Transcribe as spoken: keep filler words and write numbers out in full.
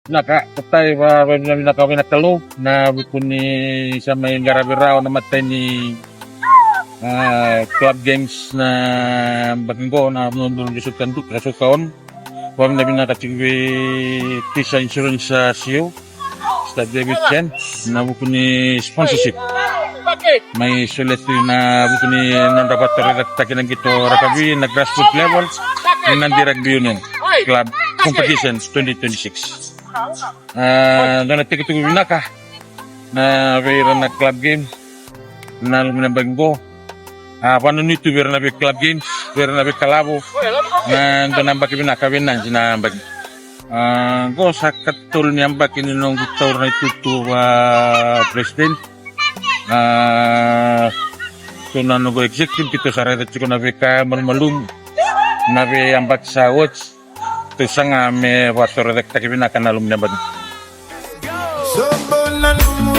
Vinaka, kotai, vakavinavinaka vei na Kalou na vuku ni sa mai qaravi rawa na matai ni, ah, club games na yabaki qo, na November, December, December. Vakavinavinaka tiko vei Tisa Insurance, ah, C E O, Mister David Chen, na vuku ni sponsorship mai solia tu na vuku ni nodra vakatorocaketaki na qito rakavi na grassroots level ni Nadi Rugby Union Club Competition twenty twenty-six. Ah, dua na tekitekivu vinaka na vei ira na club game na loma ni yabaki qo. Ah, vanuinui tu vei ira na vei club games, vei ira na vei kalavo, na dua na yabaki vinaka vei Nadi na yabaki. Ah, qo sa katolu ni yabaki ni noqu taura na itutu va president. Ah, so na noqu executive, keitou sa raica tiko na veika malumalumu na veiyabaki sa oti. Tou saga me vakatorocaketaki vinaka na loma ni yabaki. Sobo na nomu